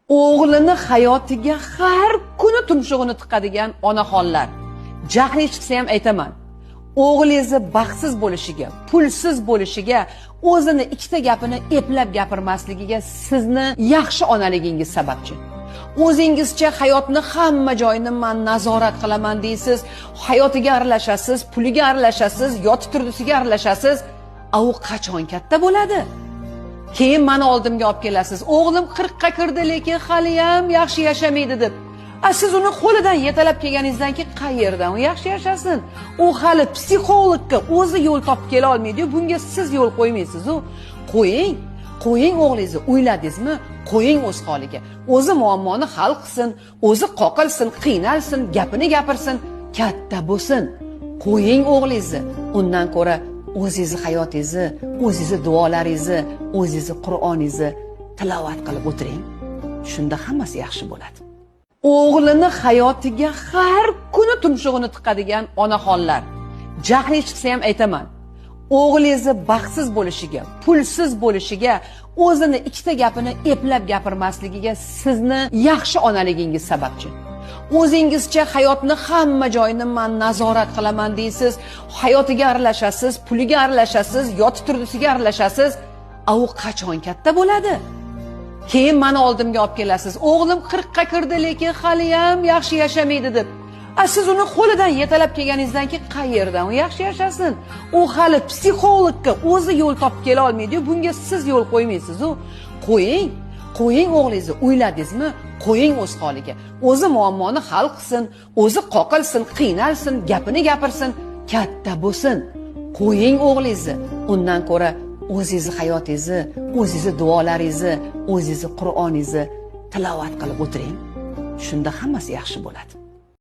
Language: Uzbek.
O'g'lini hayotiga har kuni tumshug'ini tiqadigan onaxonlar, jahli chiqsa ham aytaman, o'g'lingizni baxtsiz bo'lishiga, pulsiz bo'lishiga, o'zini ikkita gapini eplab gapirmasligiga sizni yaxshi onaligingiz sababchi. O'zingizcha hayotni hamma joyini man nazorat qilaman deysiz, hayotiga aralashasiz, puliga aralashasiz, yotib turdisiga aralashasiz. A u qachon katta bo'ladi? Keyin mani oldimga olib kelasiz, o'g'lim 40 ga kirdi, lekin haliyam yaxshi yashamaydi deb. A siz uni qo'lidan yetalab kelganingizdan keyin qayerdan u yaxshi yashasin? U hali psixologga o'zi yo'l topib kela olmaydi-yu, bunga siz yo'l qo'ymaysiz u. Qo'ying, qo'ying o'g'lingizni, o'yladingizmi? Qo'ying o'z holiga. O'zi muammoni hal qilsin, o'zi qoqilsin, qiynalsin, gapini gapirsin, katta bo'lsin. Qo'ying o'g'lingizni. Undan ko'ra o'zingizni hayotingizni, o'zingizni duolaringizni, o'zingizni Qur'oningizni tilovat qilib o'tiring. Shunda hammasi yaxshi bo'ladi. O'g'lini hayotiga har kuni tumshug'ini tiqadigan onaxonlar, jahli chiqsa ham aytaman, o'g'lingizni baxtsiz bo'lishiga, pulsiz bo'lishiga, o'zini ikkita gapini eplab gapirmasligiga sizni yaxshi onaligingiz sababchi. O'zingizcha hayotni hamma joyini man nazorat qilaman deysiz, hayotiga aralashasiz, puliga aralashasiz, yotib turdisiga aralashasiz. A u qachon katta bo'ladi? Keyin mani oldimga olib kelasiz, o'g'lim 40 ga kirdi, lekin haliyam yaxshi yashamaydi deb. A siz uni qo'lidan yetalab kelganingizdan keyin qayerdan u yaxshi yashasin? U hali psixologga o'zi yo'l topib kela olmaydi-yu, bunga siz yo'l qo'ymaysiz u. Qo'ying, qo'ying o'g'lingizni, o'yladingizmi? Qo'ying o'z holiga. O'zi muammoni hal qilsin, o'zi qoqilsin, qiynalsin, gapini gapirsin, katta bo'lsin. Qo'ying o'g'lingizni. Undan ko'ra o'zingizni hayotingizni, o'zingizni duolaringizni, o'zingizni Qur'oningizni tilovat qilib o'tiring. Shunda hammasi yaxshi bo'ladi.